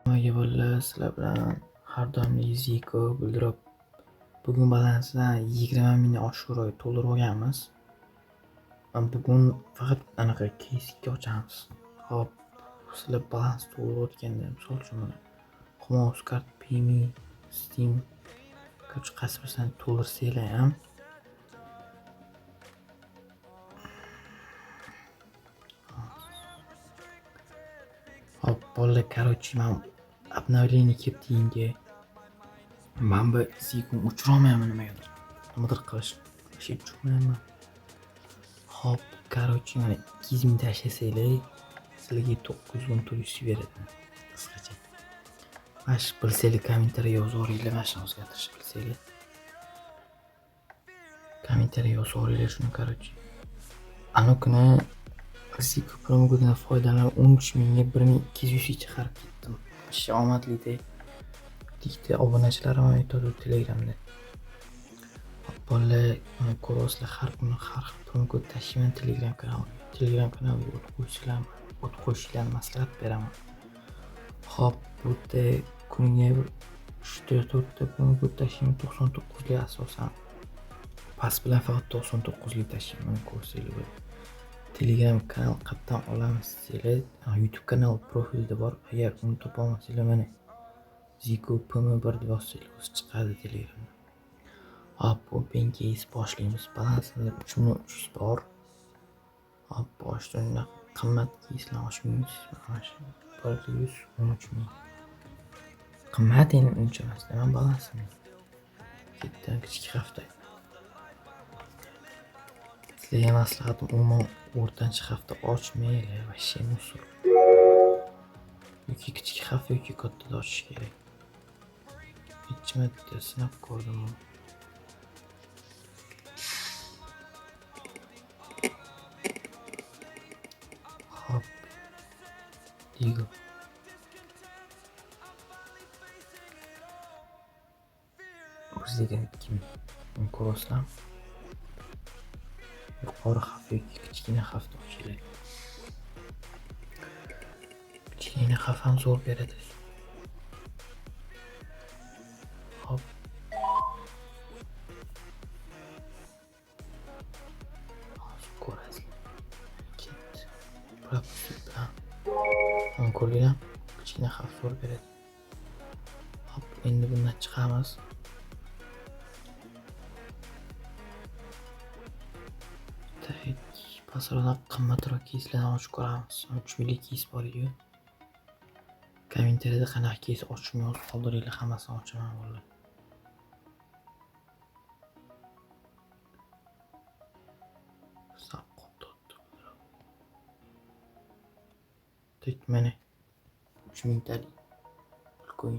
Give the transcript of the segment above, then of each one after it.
Nimaga bolalar, sizlar bilan har doimgi Ziko bildirib, bugun balansdan 20 mingdan oshiqroq to'ldirib olganmiz. Bugun faqat anaqa case 2 ochamiz. Hop, sizlar balans to'ldirayotganda, misol uchun mana Humo Card, Payme, Steam, короче, qaysi birisini to'ldirsanglar ham hop, bolalar, короче, man обновление kelibdi yangi. Man bu Ziko'ni o'chirolmayapman nimagadir. Nimadir qilish, вообще tushunmayapman. Hop, короче, mana 200 ming tashlasanglar, sizlarga 914 yuz beradi. Qisqacha. Mana shu bilsanglar kommentariya yozib yuboringlar, mana shuni o'zgartirishni bilsanglar. Kommentariya yozib yuboringlar shuni, короче. Ana kuni Ziko promokodidan foydalanib 13 mingga 1200 yuz chiqarib ketdim. Вообще omadli-da. Ikkita obunachilarim ham aytadi Telegramda. Hop, bolalar, mana ko'ryapsizlar, har kuni har xil promokod tashlayman Telegram kanalimga. Telegram kanaliga o't qo'ysanglar, o't qo'yishinglarni maslahat beraman. Hop, bu yerda kuniga bir 3ta 4ta promokod tashlayman, 99lik asosan. Pas bilan faqat 99lik tashlayman, mana ko'rsanglar bo'ladi. Telegram kanal qayerdan olamiz desanglar, YouTube kanal profilida bor. Agar uni topa olmasanglar, mana Ziko PM1 deb yozsanglar o'zi chiqadi Telegramda. Hop, open case boshlaymiz. Balansimizda 3300 bor. Hop, boshida undan qimmat caselarni ochmaymiz. Mana shu 113 ming. Qimmat endi uncha emas, nima balansim. Ketdi kichik hafta. Sizlarga maslahatim, umuman o'rtancha hafta ochmanglar, вообще мусор. Yoki kichik hafta yoki kattada ochish kerak. Necha marta sinab ko'rdim uni. Hop. Digo. Bir 22 ming. Buni ko'rasizlarmi? Yuqori xavf yoki kichkina xavfda ochiladi. Kichkina xavf ham zo'r beradi. Hop. Hozir ko'rasizlar. Ketdi. Propustить bilan. Mana ko'rdinglarmi? Kichkina xavf zo'r beradi. Hop, endi bundan chiqamiz. Tak, pastroqdan qimmatroq keyslarni ochib ko'ramiz. 3 minglik keys bor edi-yu. Kommentariyada qanaqa keys ochishimni yozib qoldiringlar, hammasini ochaman bolalar. Tak, mana 3 mingtalik coin.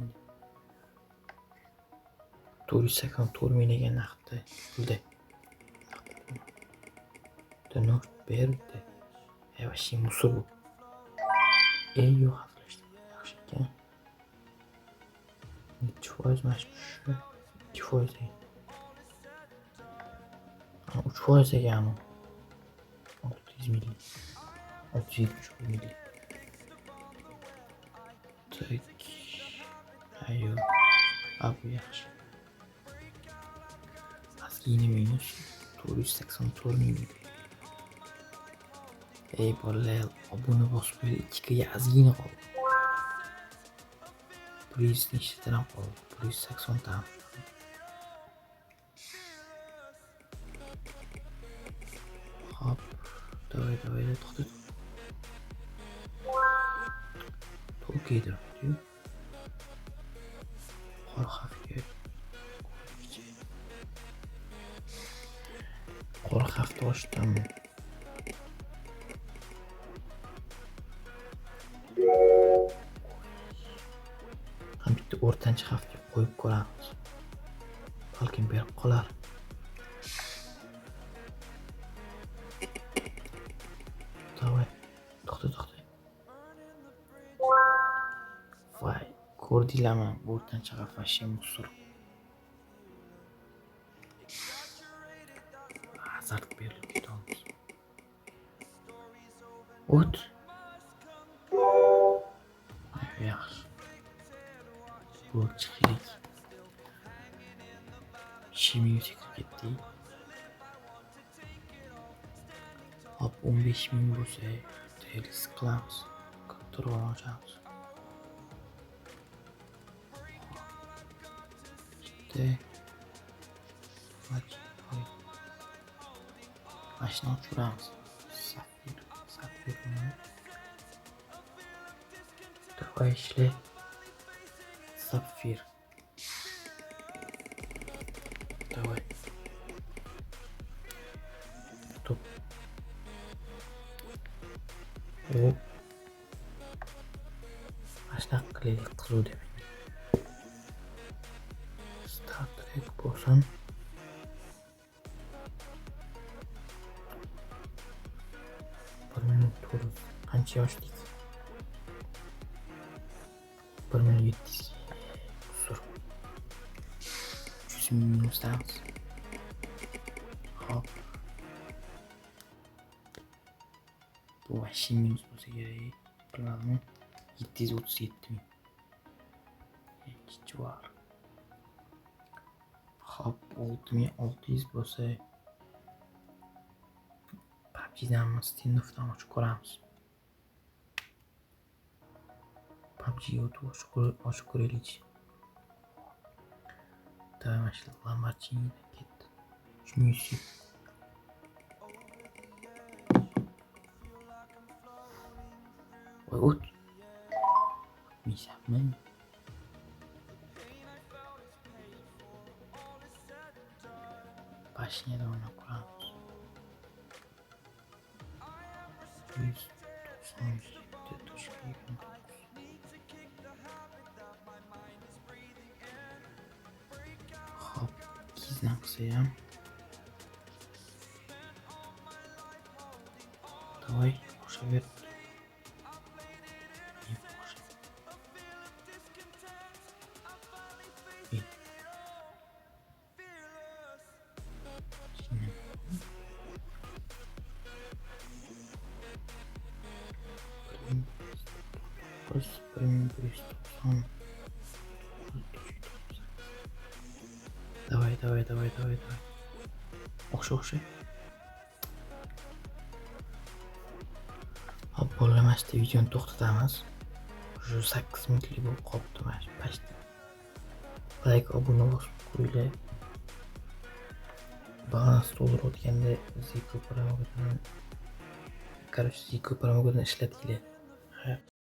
484 ming degan naqdda pulda. Nol berdi. Вообще мусор bu. Ey, yo'q, hazillashdim. Yaxshi ekan. Nechi foiz mana shu tushishi? 2 foiz ekan. 3 foiz ekan u. 600 minglik. 670 minglik. Tak. Ayo. A, bu yaxshi. Ozgina minus 484 ming. Ey bolalar, obuna bosib qo'ydi, 2 ga ozgina qoldi. 100 nechtadan ham qoldi? 180 ta ham. Hop, давай, давай, to'xta. To'lkaydir. Qora xavfga. Qora xavfni ochdim. Ham bitta o'rtancha xavfga qo'yib ko'ramiz. Balkim berib qolar. Давай. To'xta, to'xta. Voy, ko'rdinglarmi? Bu o'rtancha xavf вообще мусор. Azart berilib ketamiz. O't. Yaxshi. Pul chiqaylik. 5 mingga kirib ketdik. Hop, 15 ming bo'lsa, risk qilamiz. Kattaroq ochamiz. Bitta. Mana shuni ochib ko'ramiz. Sapfir, sapfir. Давай ishla. Sapfir. Давай. Стоп. Hop. Mana shunaqa qilaylik, qiziq demak. Star Trek bo'lsin. 1 400. Qancha yoshlik? 1 700 kusur. 100 ming minusdamiz. Hop. Bu вообще minus bo'lsa kerak. Bilmadim. 737 ming. Ikkinchi. Hop, 6600 bo'lsa, PUBG'danmi, Standoff'dan ochib ko'ramiz. PUBG'ga o'tib ochib ko'raylikchi. Давай, mana shu Lamborghini'dan ketdi. 3100. Voy, o't. O'tmaysanmi? Bashняda o'ynab ko'ramiz. 197.29. Hop, 200dan qilsa ham. Давай, oshaver. Osha. Ey. Jinnim. 1199, 1190. Давай, давай, давай, давай, давай. O'xsha, o'xsha. Hop, bolalar, mana shu videoni to'xtatamiz. Shu 8 minutlik bo'lib qolibdi mana shu почти. Like, obuna bosib qo'yinglar. Balans to'ldirayotganda Ziko promokodini, короче, Ziko promokodini ishlatinglar.